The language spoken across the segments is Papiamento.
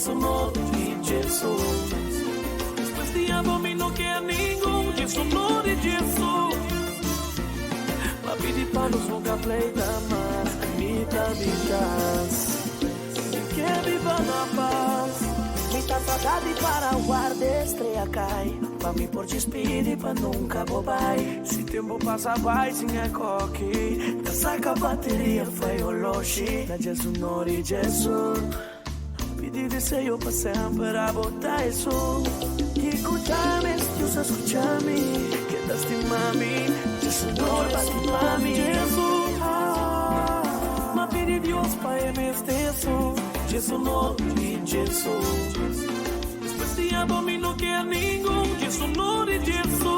Djesu noti Djesu Despues di abo mi no ke ningun Djesu noti Djesu Pa pidi pa nos nunka pleita mas Mi ta bin kas Mi ke biba na pas Mi ta trata di para warda estrella kai Pa mi por djis pidi pa nunka bo bai Si tempu pasa bai sin e koki Ta saka bateria fo'i oloshi Na Djesu nori Djesu Pidi deseo pa semper abo ta esun Escuchame, Dios escuchame Que ta stimami Djesu nor pa stimami Djesu ah, Ma pidi Dios pa e mesteso Djesu nori Djesu Despues di abo mi no ke ningun Djesu nori Djesu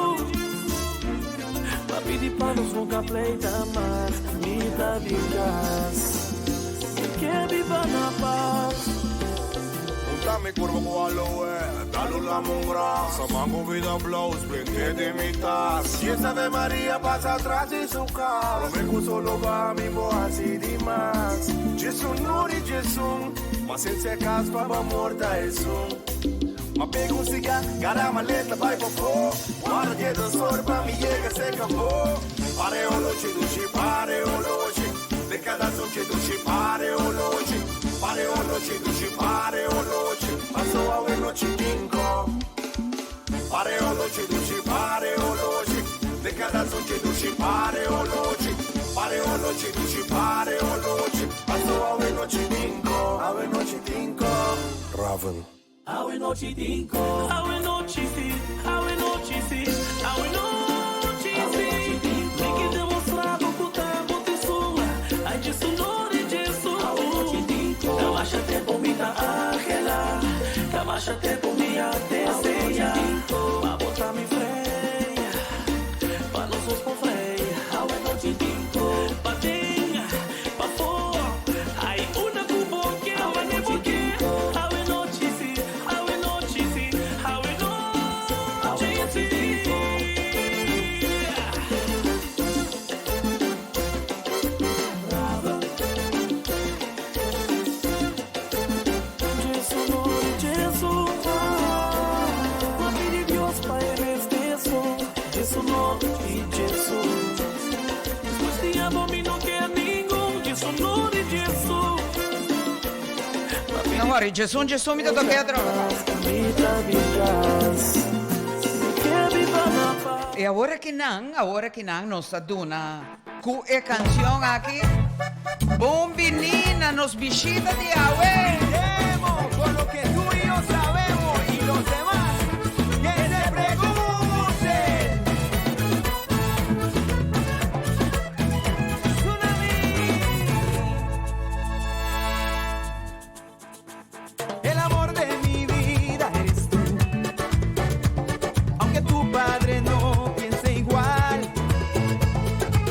Pa pidi pa nos nunka pleita mas Mi ta bin kas Mi ke biba na pas Unta mi kurpa ku aloe, dalu lemongrass Mango vida blows, prende den mi tas Dies Ave Maria pasa tras di su kas Prome ku solo ba mi bo hasi di mas Djesun nori djesun, ma sensia kas pa bo amor ta esun Ma pega un siga, gara maleta bai pafó Guarda keda sor pa mi yega seka bo Pare olochi dushi, pare olochi Den kada sunchi dushi, pare olochi Pare olochi dushi, pare olochi Paso awe nochi tinko Pare olochi dushi, pare olochi Den kada sunchi dushi, pare olochi Pare olochi dushi, pare olochi Paso awe nochi tinko, awe nochi tinko Raven. Awe nochi tinko Awe nochi si, awe nochi si Awe nochi si Mi ke demostra bo ku ta bo tesura Ai Jesu nori Jesu Awe nochi tinko Tamasha tempo mi ta angela Tamasha tempo mi a desea Pa bo ta mi freya Pa nos dos por freya Awe nochi tinko Pa den, pa for Ai una ku bo ke, awe nochi tinko Awe nochi si, awe nochi si Awe nochi si. Jesu nori Jesu Ma pidi Dios pa e mesteso Jesu nori Jesu Despues di abo mi no ke ningun Jesu nori Jesu No worry, Jesun, Jesun, mi ta toke otro. Mi ta bin kas Mi ke biba na pas E awor akinan, awor akinan nos ta duna ku e kanshon aki. Bon bini na nos bishita di awe. Brindemos por lo que tú y yo sabemos y los demás que se pregunten. Tsunami. El amor de mi vida eres tú. Aunque tu padre no piense igual.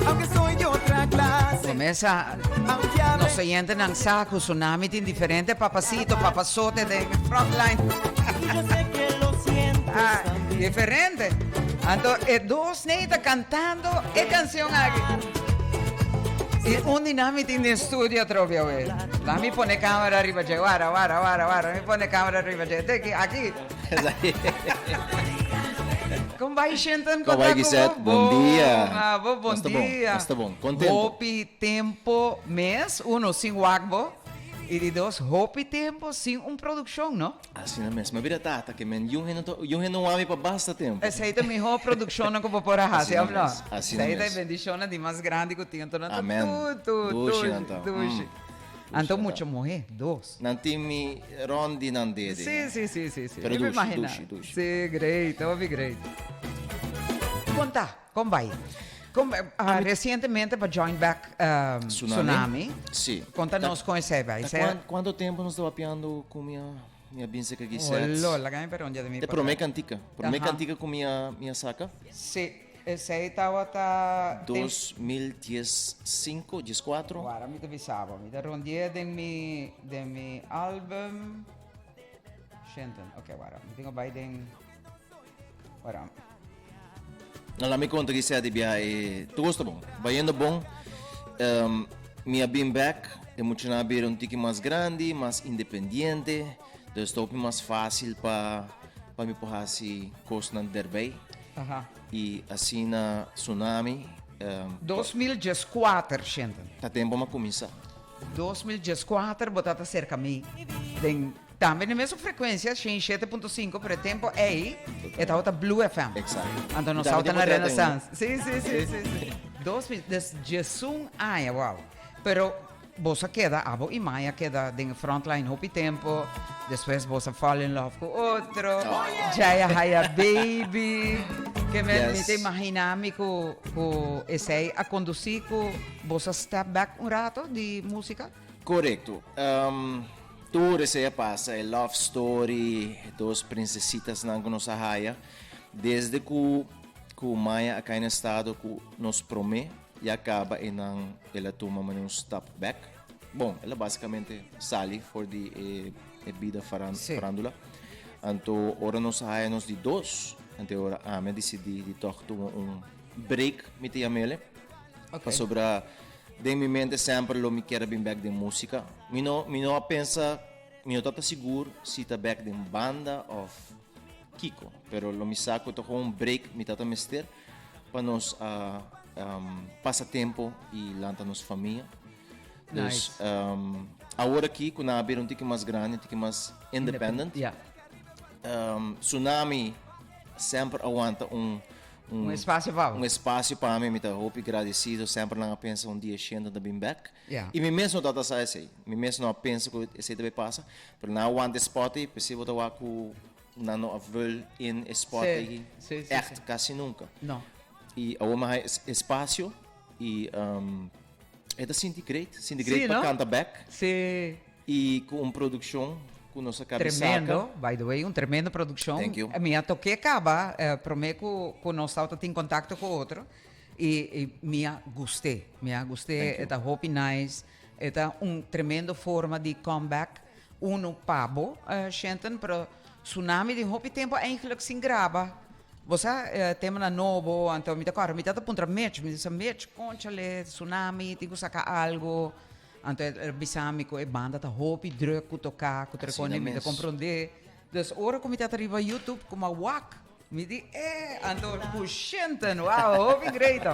Aunque soy de otra clase. Comienza Aunque hable Nos oyentenan sa ku Tsunami tin diferente papasito, papasote den frontline. Yo sé que lo sientes Ah, también. diferente. Anto, e dos nei ta kantando e kanshon aki. I un di nan mi tin den studio atrobe awe. La mi pone kamera riba dje. Wara, wara, wara, wara. Mi pone kamera riba dje. Te aki, aki. Kon bai, Shinton? Kon bai, Gisette? Bon dia. Ah, bo, bon Nos ta bon, dia. nos ta bon. Contento. Hopi tempo mes, uno, sin wak bo. I di dos, hopi tempo sin un produkshon, no? Asina mes. Mi a bira tata ke men yun hende yun hende no wami pa basta tempo. Esei ta mihó produkshonnan ku bo por a hasi, Asina òf no? mes, asina Esei ta e mes. bendishonnan di mas grandi ku tin. Anto nan ta Amen. tur, tur, Dushi tur, nan ta. dushi. Mm. Anto Dushi nan mucha ta. muhé, dos. Nan tin mi rònt di nan dede. Sí, sí, sí, sí, sí. Pero Mi por dushi, imaginá. dushi, dushi. Sí, great, hopi great. Kon ta? Kon bai? Kon bai? Ah, resientemente pa join back um, Tsunami. Tsunami. Sí. Konta Ta- nos kon esei bai. Ta Esei- kuan- kuanto tempo nos ta papiando ku mi a mi a bin seka Gisette? Olo, laga mi pregunta di mi E pa promé acá. kantika. Promé Aha. kantika ku mi a mi a saka. Sí, esei tabata den 2015, 14. Wara mi ta bisa bo. Mi ta rondié den mi den mi album. Shinton, ok, wara. Mi tin ku bai den wara. No, laat mi konta Gisette di biaha e tur kos ta bon. Bayendo bon. Mi a bin bek, e muchanan a bira un tiki mas grandi, mas independiente. Dus ta hopi mas fácil pa pa mi por hasi kosnan derbij. Aha. I asina Tsunami. 2014, Shinton. Ta tempo mi a kuminsá. 2014 bo ta ta serka mi den tambe den mesun frekuensia, 107.5, pero e tempo ei e tabata Blue FM. Exacto. Anto nos Tambe tabata na tempo trata Renaissance. Sí, sí, sí, sí, sí. 2000, dus 11 aña, wow. Pero Boso a keda, abo y Maya a keda den e frontline hopi tempo, despues boso a fall in love cu otro, Jay a haya baby, ke me mi ta imagina mi cu cu esey a conduci cu boso a step back un rato di musica? Corecto. Tur esey a pasa, e love story, e dos princesitasnan cu nos a haya, desde cu cu Maya a cay na estado cu nos prome, Ya caba e nan el a tuma manera un stap back. Bon, el a basicamente sali for di e e bida faran Sí. farandula. Anto ora nos a haya nos di dos, anto e ora ami a dicidi di toch tuma un break, mi ta yam'ele. Ok. Pasobra den mi mente semper lo mi kier a bin bek den musica. Mi no mi no a pensa, mi no tabata sigur si ta bek den banda of kiko, pero lo mi sa cu ta gewoon un break mi tabata mester. Pa nos a pasa tempo y lanta nos famia. Dus awor aki cu nan a bira un tiki mas grandi, un tiki mas independent. Tsunami semper a wanta un Un espacio pa bo. Un espacio pa mi, mi ta hopi gradecido. Semper nan a pensa un dia Shinton ta bin bek. Y mi mes no tabata sa esey. Mi mes no a pensa cu esey ta bay pasa. Pero nan a wanta e spot ey, p'esey bo ta wak cu Nan no a vul in e spot ei echt casi nunca. No. Y awor mi a haya espacio y e ta sinti great, sinti great pa canta back. Sí. Y cu un produccion cu nos a cabi saca. Tremendo, by the way, un tremendo produccion. Thank you. Mi a toke caba prome cu nos tabata tin contacto cu otro y mi a guste, mi a guste, e ta hopi nice, e ta un tremendo forma di comeback. Uno pa bo, Shenton, pero Tsunami den hopi tempo eigenlijk sin graba. Bo sa, temanan nobo, anto mi ta kòrda, mi ta ta puntra Mitch, mi bisa, Mitch, kónchale, Tsunami tin ku saka algo. Anto el a bisa mi ku e banda ta hopi drùk ku toká, ku trekone, mi ta komprondé. Dus ora ku mi ta ta riba YouTube, ku mi a wak, mi di, eh, anto ku Shenton, wow, hopi great,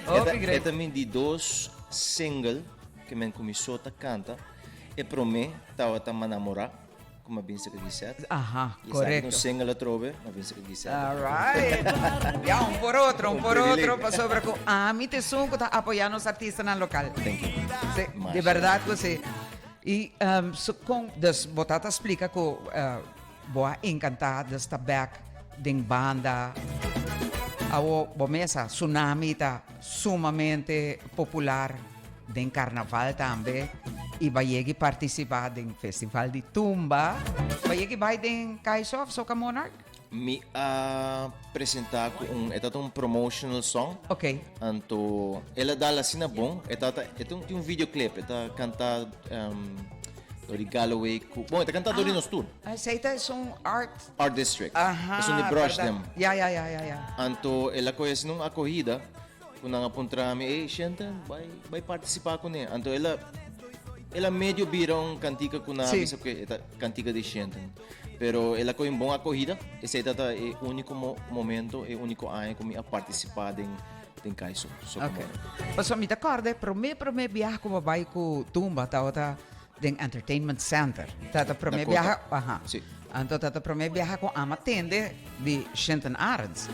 hopi great. E ta mi di dos single ku mi a kuminsó ta kanta. E promé tabata M'Anamorá ku m'a binse ku Gisette. Aha, I esaki korekto. un single atrobe, m'a binse ku Gisette. Alright. Ya, un por otro, un Un por otro, privilegio. pasobra ku ami ta esun ku ta apoyá nos artistanan lokal. Thank you. Sí, Masha di bèrdat ku sí. I so kon, dus bo tata splika ku bo a enkantá di sta bèk den banda. Awo bo mesa, Tsunami ta sumamente popular. Den carnaval tambe y ba yegi participa den festival di tumba. Ba yegi bai den Kaiso of Soca Monarch? Mi a presenta cu un, e tata un promotional song. Ok. Anto el a dal asina bon, e tata, e tin un videoclip, e ta canta dor di Galloway cu, bon e ta canta dor di nos tur. Ah, esey ta esun art. Art District. Aha, Esun di Brush verdad. dem. Ya, ya, ya, ya, ya. Anto el a coge asina un acogida. Ku nan a puntra mi, ey Shenton, bai bai partisipá kuné. Anto el a el a medio bira un kantika ku nan a bisa ku e ta kantika di Shenton. Pero el a kohe un bon akohida. Esei tabata e úniko momento, e úniko aña ku mi a partisipá den den Kaiso Soca Ok. Monarch. Pasobra mi ta kòrda e promé promé biaha ku bo a bai ku tumba tabata den Entertainment Center. Tabata promé Dakota. biaha, aha. Sí. Anto tabata promé biaha ku Ama tende di Shinton Arends.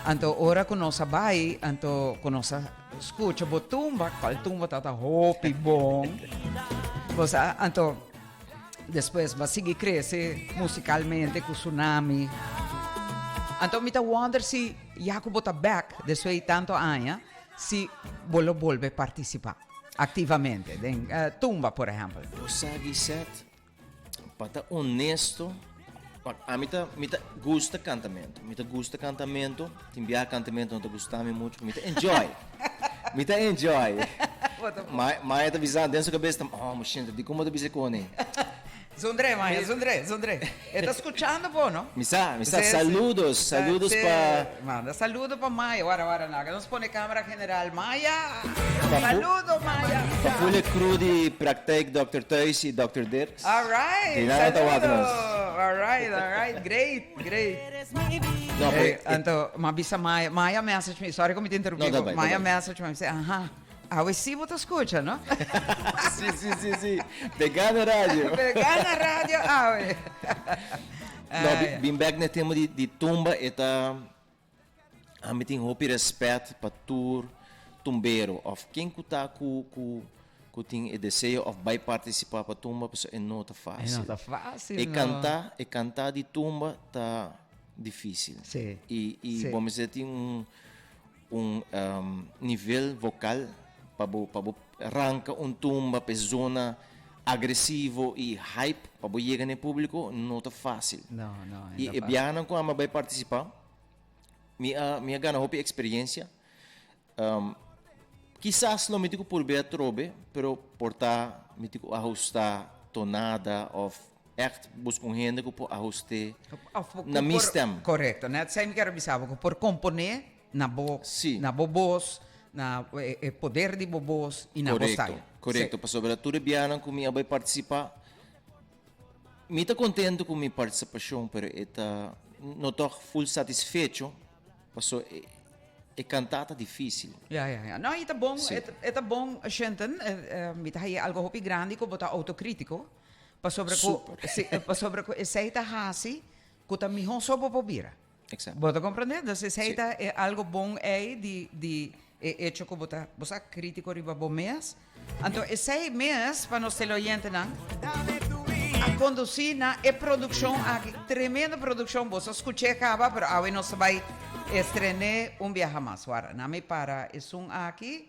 Anto ora ku nos a bai, anto ku nos a skucha bo tumba, kual tumba tabata hopi bon. Bo sa, anto despues bo a sigui krese musikalmente ku Tsunami. Anto mi ta wonder si ya ku bo ta bèk despues di tanto aña, si bo lo bolbe partisipá. Activamente den tumba por ehempel. Bo sa Gisette, pa ta honesto, ami ta mi ta gusta cantamento, mi ta gusta cantamento, tin biaha cantamento no ta gusta mi mucho, mi ta enjoy, mi ta enjoy. Maya ta bisa den su cabes ta, oh mi dikon bo ta bisa con e? Zundré, Maya, zundré, zundré. E ta skuchando bo, no? Mi sa, mi sa. Saludos, saludos pa. Manda saludo pa Maya. Wara, wara, laga nos pone camera general. Maya! Saludo, Maya! Pa full e crew di Praktijk Dòkter Thuis y Dòkter Dirks. All right! Di nan ta wak nos. All right, all right. Great, great. No, pero Hey, anto, m'a bisa Maya, Maya message mi, sorry ku mi ta interrumpí No, ta bo. bai, ta Maya bai. message mi, mi say, aha, awe sí bo ta skucha, no? Sí, sí, sí, sí. Pegá na radio. Pegá na radio awe. No, Ah, ja. bin bek na e tema di, di tumba, e ta... Ami tin hopi respet pa tur tumbero of ken ku ta ku ku ku tin e deseo of bai participa pa tumba pasobra e no ta E facil. no ta facil E no. canta e canta di tumba ta dificil. Sí, I i sí. bo mester tin un un nivel vocal pa bo pa bo ranca un tumba pa e zona agresivo i hype pa bo yega na e publico no ta facil. No, no, e I no e facil. biahanan ku ami a bai participa Mi a mi a gana hopi experiencia. Kisas lo mi tin cu purbe atrobe, pero por ta mi tin cu ahusta tonada of echt busca un hende cu por ahuste na mi stem. Correcto. Net esey mi kier a bisa bo, cu por compone na bo, na bo bos, na e poder di bo bos y na bo style. Correcto, correcto. Pasobra tur e biahanan cu mi a bay participa, Mi ta contento cu mi participacion pero e ta no toch full satisfecho paso e canta ta dificil. Ya ya ya. No y ta bon e ta bon Shenton mi ta haye algo hopi grandi cu bo ta autocritico pasobra cu si pasobra cu esey ta haci cu ta miho so bo por bira. Exacto. Bo ta comprende? Dus esey ta e algo bon ey di di e hecho cu bo ta bo sa critico riba bo mes. Anto esey mes pa nos teleoyentenan a conduci na e produccion aki. Tremendo produccion. Boso a scuch'e caba pero awe nos ta bay estren'e un biaha mas. Wara, na mi para esun aki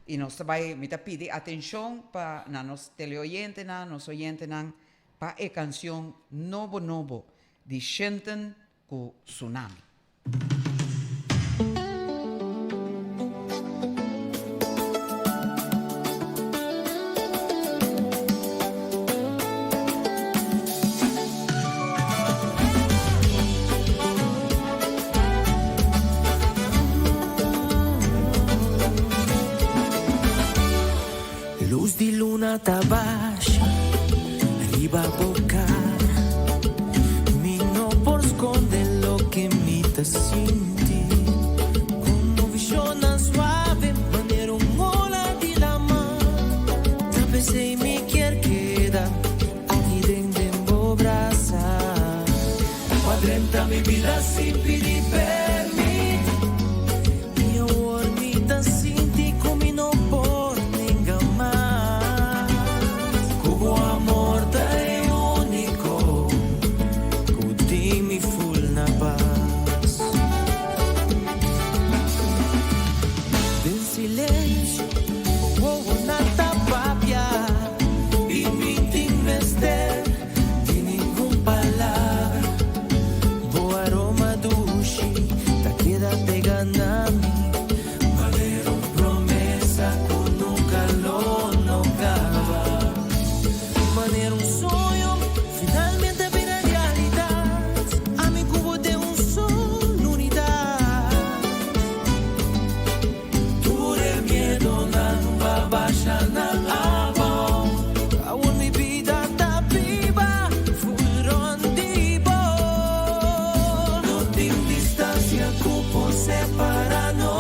y nos ta bay mi ta pidi atencion pa na nos teleoyentenan, nos oyentenan pa e cancion nobo nobo di Shinton ku Tsunami. Luz di luna ta basha riba bo cara. Mi no por sconde loke mi ta sinti. Como visionnan suave manera un ola di lama. Ta pensei mi kier keda aki den den bo brasa. Bo a drenta mi bida sin pidi permit. I awor mi ta sinti ku mi no por nenga mas. Ku bo amor ta e úniko ku tin mi ful na pas. Den silensio wowonan ta papia i mi tin mester di ningun palabra. Bo aroma dushi ta keda pega na mi manera un promesa ku nunka lo no kaba. Manera un soño finalmente a bira realidat. Ami ku bo den un solo unidat. Tur e miedonan ba basha nan abou. Awor mi bida ta biba full rond di bo. No tin distancia cu por separa nos.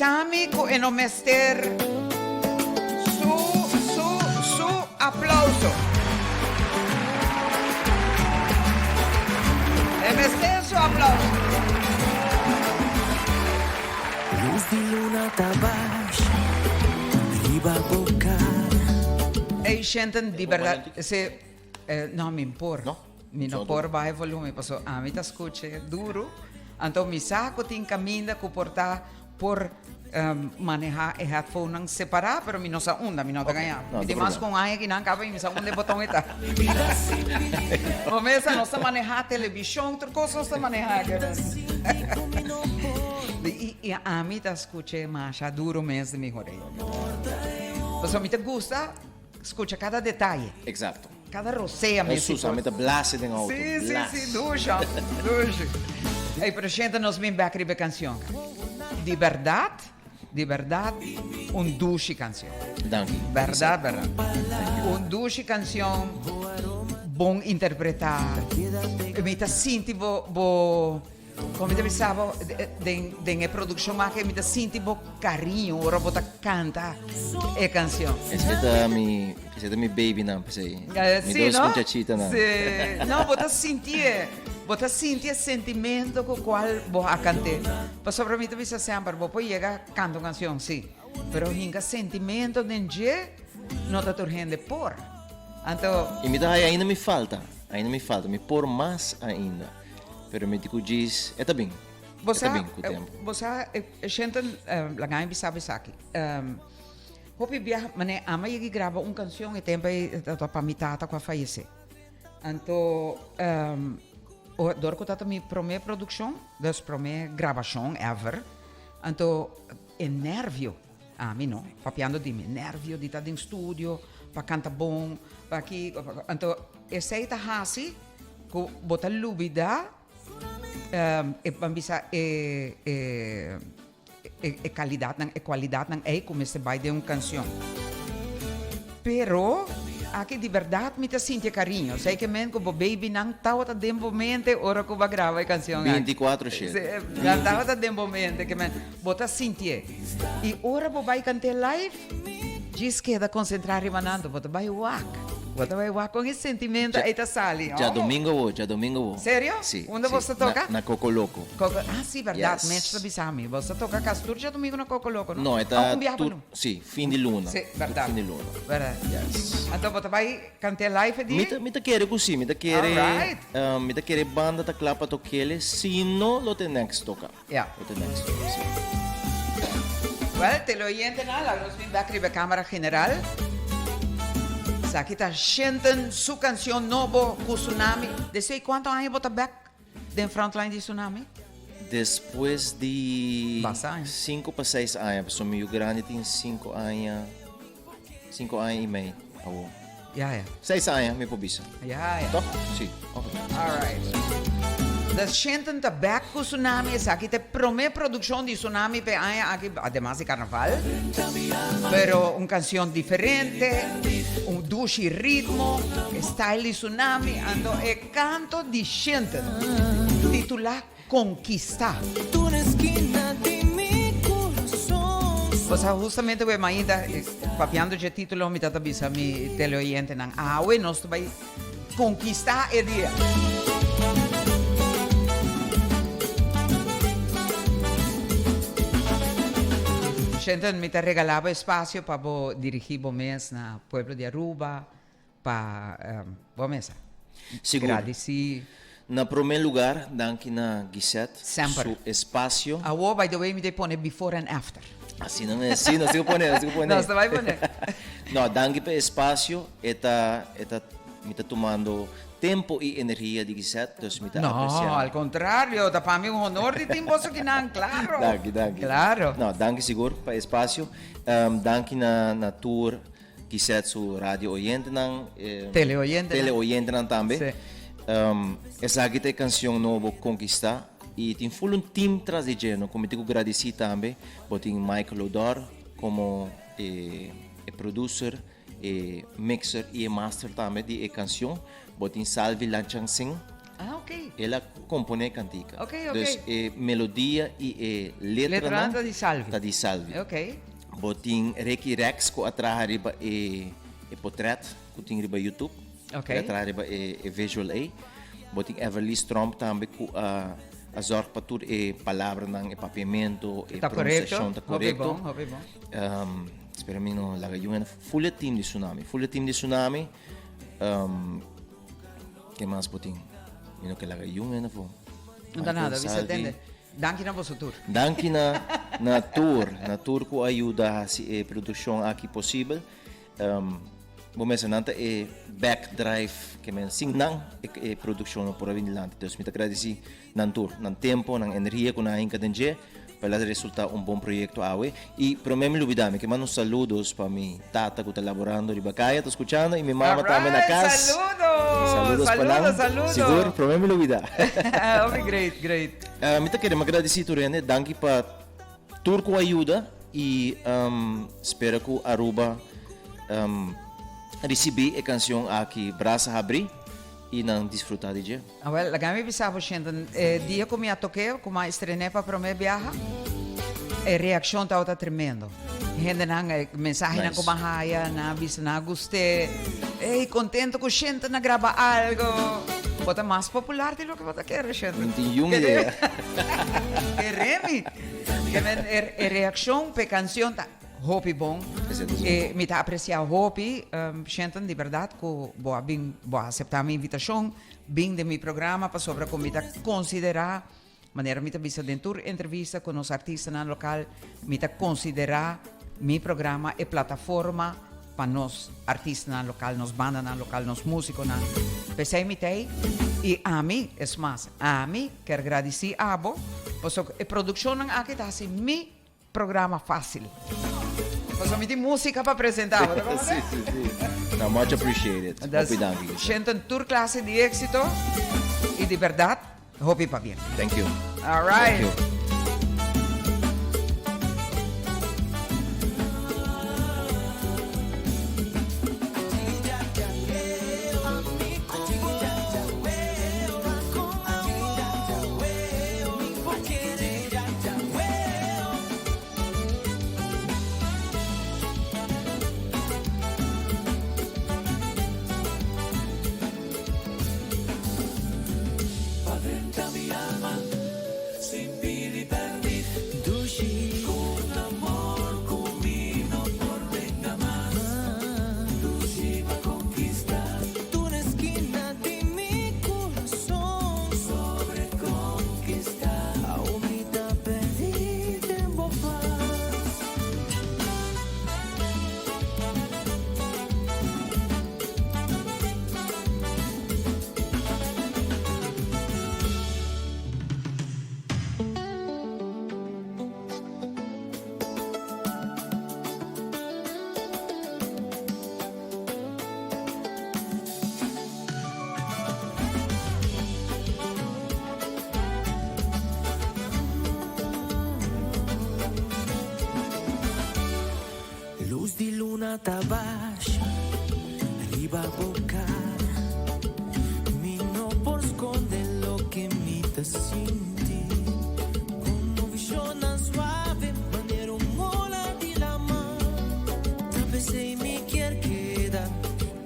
bisami ku e no mester su su su aplauso. E mester su aplauso. Luz di luna ta basha riba bo cara. Ey Shenton di berdad si no mi por. No? Mi no por baha e volumen paso ami ta scuche duro anto mi sa cu tin caminda cu por ta por maneha e headphone nan separa pero mi no sa unda mi no ta gaña mi tin mas cu un aña kinan caba y mi sa unda e boton e ta bo mesa nos ta maneha television tur cos nos ta maneha y ami ta scuche masha duro mes di mi horeya pasobra mi ta gusta Scucha cada detaye. Exacto. Cada rosea mes. Jesus, a mi ta blase den auto. Sí, sí, sí, dusha, dusha. Ey, pero shenta nos bin bek riba e cancion. Di berdad, di berdad, un dushi cancion. Danki. Berdad, berdad. Un dushi cancion, bon interpreta. Mi ta sinti bo, bo. Kon mi ta bisa bo, den den e produkshon aki mi ta sinti bo kariño ora bo ta kanta e kanshon. Esei ta mi, esei ta mi babynan p'esei. Mi Sí, dos no? muchachitanan. Sí. No, bo ta sinti e, bo ta sinti e sentimento ku kual bo a kant'é. Pasobra mi ta bisa semper, bo por yega kanta un kanshon, sí, pero hinka sentimento den dje no ta tur hende por. Anto. I mi ta haya ainda mi falta, ainda mi falta, mi por mas ainda. Pero mi di ku djis e ta bin. Bo E ta sa, bin ku tempu. bo sa, Shenton, laga mi bisa bo esaki. Hopi biaha, manera ama yega graba un kanshon e tempu ei ta pa mi tata ku a fayesé. Anto, dor ku tabata mi promé produkshon, dus promé grabashon ever, anto e nervio, ami no, papiando di mi, nervio di ta den studio pa kanta bon, pa aki, anto esei ta hasi Ku bo ta lubida e ban bisa e e e kalidatnan e kualidatnan ei ku mester bai den un kanshon. Pero aki di bèrdat mi ta sinti e kariño. Sei ke men ku bo babynan tabata den bo mente ora ku bo a graba e kanshon aki. Binticuatro shete. Nan tabata den bo mente ke men bo ta sintié. I ora bo bai kant'é live. Djis keda konsentrá riba nan, bo ta bai wak. Bo ta bai wak kon e sentimento ei ta sali. Djadomingo awo, djadomingo awo. Serio? Si. Unda bo ta toka? Na Coco Loco. Coco, ah si, bèrdat. Yes. Mitch ta bisa mi. Bo ta toka kas tur djadomingo na Coco Loco, no? No, e ta Oh, un biaha pa tur, luna. si, fin di luna. Si, bèrdat. Tur fin di luna. Bèrdat. Yes. Anto bo ta bai kant'é live e dia? Mi ta, mi ta kere ku si. Mi ta kere, Alright. mi ta kere banda ta kla pa tok'el, si no lo te next toka. Ja. Lo te next toka, si. Well, teleoyentenan, laga nos bin bek riba e Camara General. Esaki ta Shenton su cancion nobo cu Tsunami. Desey cuanto aña bo ta bek den frontline di Tsunami? Despues di Basta aña. cinco pa seis aña, pasobra mi yu grandi tin cinco aña, cinco aña y mei awo. Ja, ja. Seis aña mi por bisa. Ja, ja. Toch? Sí. Ok. All right. The Shenton ta back ku Tsunami. Esaki ta e promé produkshon di Tsunami p'e aña aki, ademas di Karnaval. Pero un kanshon diferente, un dushi ritmo, e style di Tsunami. Anto e kanto di Shenton, titulá Konkistá. Bo sa hustamente ku e mainta papiando dje título mi ta ta bisa mi teleoyentenan awe nos ta bai konkistá e dia. Shenton, mi ta regalá bo espasio pa bo dirigí bo mes na pueblo di Aruba, Pa bo mesa. Sigur. Gradisí. Na promé lugar, danki na Gisette Semper. su espasio. Awor, by the way, mi ta pone before and after. Asina mes, sí, nos tin ku pone, nos tin ku pone. Nos ta bai pone. No, danki pa e espasio. E ta, e ta, mi ta tumando tempo i energia di Gisette, dus mi ta apresiá. No, al kontrario, ta pa mi un honor di tin boso kinan, klaro. Danki, danki. Klaro. No, danki sigur pa e espasio. Danki na, na tur. Kisèt su radio oyentenan. Teleoyentenan. Teleoyentenan tambe. Sí. Esaki ta e kansion nobo Konkistá i tin ful un team tras di dje no ku mi tin ku gradisí tambe. Bo tin Michael Odor komo e e producer, e mixer i e master tambe di e kansion. Bo tin Salvi Lanchansingh. Ah, ok. El a komponé kantika. Ok, ok. Dus e melodia i e letranan Letranan ta di Salvi. Ta di Salvi. Ok. Bo tin Ricky Rex ku a traha riba e e potret ku tin riba YouTube. Ok. El a traha riba e e visual ei. Bo tin Everly Tromp tambe ku a a zorg pa tur e palabranan, e papiamento, e Ta korekto. pronunciashon ta Hopi korekto. bon, hopi bon. Spera mi no laga yun en full e team di Tsunami. Full e team di Tsunami. Ke mas bo tin? Mi no ke laga yun en afo. No ta nada, bisa tende. Danki na boso tur. Danki na na tur, na tur ku a yuda hasi e produkshon aki posibel. Bo mester nan ta e back drive ke men sin nan e e produkshon no por a bini dilanti. Dus mi ta gradisi nan tur, nan tempo, nan energia ku nan a hinka den dje pa el a resulta un bon proyekto awe. I promé mi lubida mi ke manda un saludos pa mi tata ku ta laborando riba kaya ta skuchando i mi mama tambe na Alright, kas. saludos! Saludos pa nan. Saludos, saludos! Sigur, promé mi lubida. Hopi great, great. Mi ta kere mi gradisi tur hende, danki pa Tur ku a yuda i spera ku Aruba risibí e kansion aki brasa habrí i nan disfrutá di dje. Awel, laga mi bisa bo, Shenton, e dia ku mi a tok'é, ku mi a estren'é pa promé biaha, e reakshon tabata tremendo. Hendenan, e mensahenan ku mi a haya, nan a bisa nan a gust'é. Ey, kontento ku Shenton a graba algo. Bo ta mas popular di loke bo ta kere, Shenton. Mi tin yun idea. Kere mi. E reaccion p'e cancion ta hopi bon. E mi ta aprecia hopi, Shenton, di berdad cu bo a bin, bo a acepta mi invitacion bin den mi programa pasobra cu mi ta considera, manera mi ta bisa den tur entrevista cu nos artistanan local, mi ta considera mi programa e plataforma pa nos artistanan local, nos bandanan local, nos musiconan. P'esey mi ta ey y ami, es mas, ami kier gradici abo pasobra e produccionnan aki ta haci mi programa facil. Pasobra mi tin musica pa presenta, bo ta comprende? Si, si, si. No, much appreciated. Hopi danki, Giselle. Shenton tur clase di exito y di berdad Hopi pabien. Thank you. All right. Thank you. Luz di luna ta basha riba bo cara. Mi no por sconde loke mi ta sinti. Como visionnan suave manera un ola di lama. Ta pesey mi kier keda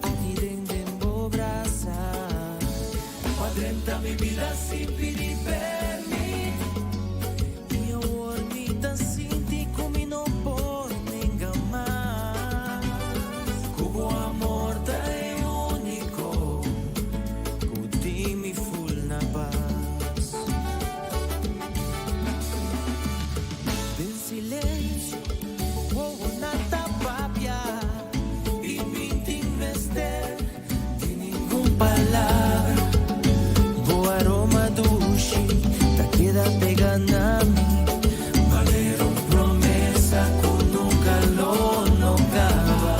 aki den den bo brasa. Bo a drenta mi bida sin pidi permit. I awor mi ta sinti ku mi no por nenga mas. Ku bo amor ta e úniko ku tin mi ful na pas. Den silensio bo wowonan ta papia i mi tin mester Di ningun palabra, bo aroma dushi ta keda pega na mi. Manera un promesa ku nunka lo no kaba.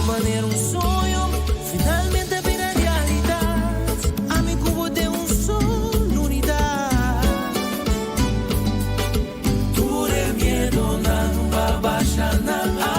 Manera un soño finalmente a bira realidat. Ami ku bo den un solo unidat. Tur e miedonan pa basha nan.